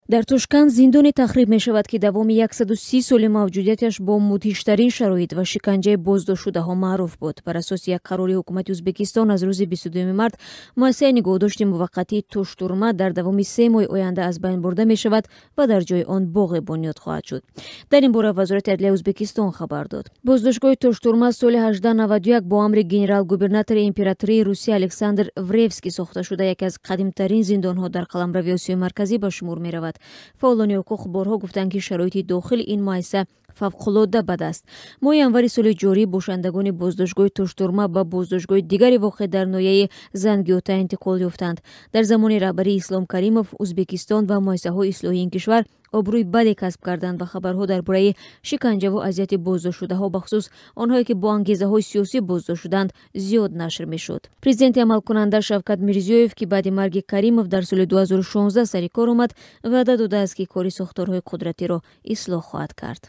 Дар Тошканд зиндоне тахриб мешавад, ки давоми 130 соли мавҷудияташ бо мудҳиштарин шароит ва шиканҷаи боздоштшудаҳо маъруф буд. Бар асоси як қарори ҳукумати Ӯзбекистон аз рӯзи 22 март, муассисаи нигоҳдошти муваққатии Тоштурма дар давоми 3 моҳи оянда аз байн бурда мешавад ва дар ҷои он боғе бунёд хоҳад шуд. Дар ин бора Вазорати адлияи Ӯзбекистон хабар дод. Боздоштгоҳи Тоштурма соли 1891 бо амри генерал-губернатори императории Русия Александр Вревский сохта шуда, яке аз қадимтарин зиндонҳо дар қаламрави Осиёи Марказӣ ба шумор меравад. Фаъолони ҳуқуқ борҳо гуфтанд, ки шароити дохили ин муассиса фавқулодда бад аст. Моҳи январи соли ҷорӣ бошандагони боздоштгоҳи Тоштурма ба боздоштгоҳи дигаре воқеъ дар ноҳияи Зангиота интиқол ёфтанд. Дар замони раҳбарии Ислом Каримов Ӯзбекистон ва муассисаҳои ислоҳии ин кишвар обрӯи баде касб карданд ва хабарҳо дар бораи шиканҷаву азияти боздоштшудаҳо, бахусус онҳое, ки бо ангезаҳои сиёсӣ боздошт шуданд, зиёд нашр мешуд. Президенти амалкунанда Шавкат Мирзиёев, ки баъди марги Каримов дар соли 2016 сари кор омад, ваъда додааст, ки кори сохторҳои қудратиро ислоҳ хоҳад кард.